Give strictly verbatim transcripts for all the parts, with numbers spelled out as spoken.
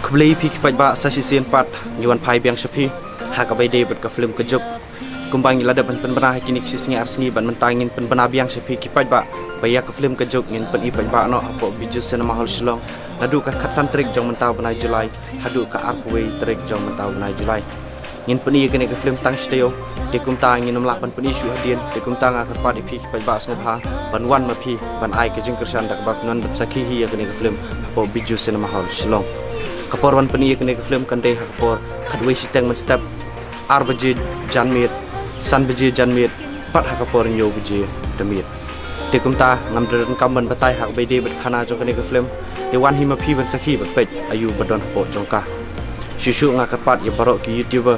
Khublei phi ki paidbah, sa shisien pat ngi wan phai biang sha phi ha kaba ïadei bad ka film Ka Juk. Kumba ngi la dep ban pynbna ha kine ki shi sngi ar sngi, bad mynta ngin pynbna biang sha phi ki paidbah ba ïa ka film Ka Juk ngin pyni paidbah noh hapoh Bijou Cinema Hall Shillong naduh ka khatsan tarik jong mynta u bnai July haduh ka arphew wei tarik jong mynta u bnai July. Ngin pyni ïa kane ka film tang shi taïew, te kumta ngin ym lah ban pyni shuh hadien. Te kumta nga kyrpad ïa phi ki paidbah sngewbha ban wan ma phi ban ai ka jingkyrshan da kaba phin wan ban sakhi hi ïa kane ka film hapoh Bijou Cinema Hall Shillong. Ka por ban pyni ïa kane ka film kan dei ha ka por khatwei shiteng mynstep, ar baje janmiet, san baje janmiet, bad ha ka por hynñiew baje janmiet. Te kumta ngam da donkam ban batai ha kaba ïadei bad khana jong kane ka film. Te wan hi ma phi ban sakhi bad peit aïu ba don hapoh jong ka. Shuh shuh nga kyrpad ïa baroh ki YouTuber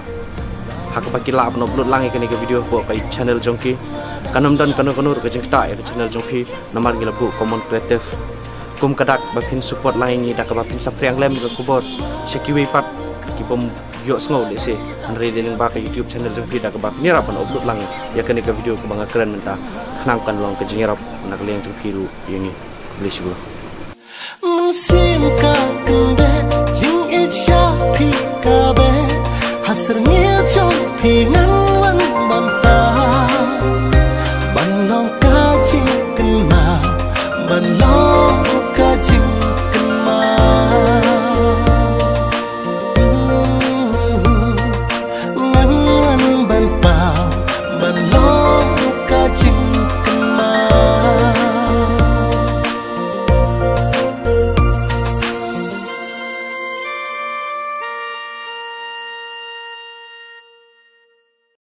ha kaba ki lah ban upload lang ïa kane ka video hapoh ka channel jong ki. Kan ym don kano kano ruh ka jingktah ïa ka channel jong phi namar ngi la buh common creative. Kum ka dak ba phin support lang ïa ngi da kaba phin saphriang lem ïa ka khubor sha kiwei pat ki bym ïohsngew lehse, hynrei dei lyngba ka YouTube channel jong phi da kaba phin ïarap ban upload lang ïa kane ka video kaba nga kren mynta, khnang kan long ka jingïarap na ka liang jong phi ruh ïa ngi. Khublei shibun. Mynsiem ka kyndeh, jingïeit sha phi ka beh, ha syrngiew jong phi ngan wan ban tah, ban long ka jingkynmaw, ban long ka jingkynmaw. Ngan wan ban paw, ban long ka jing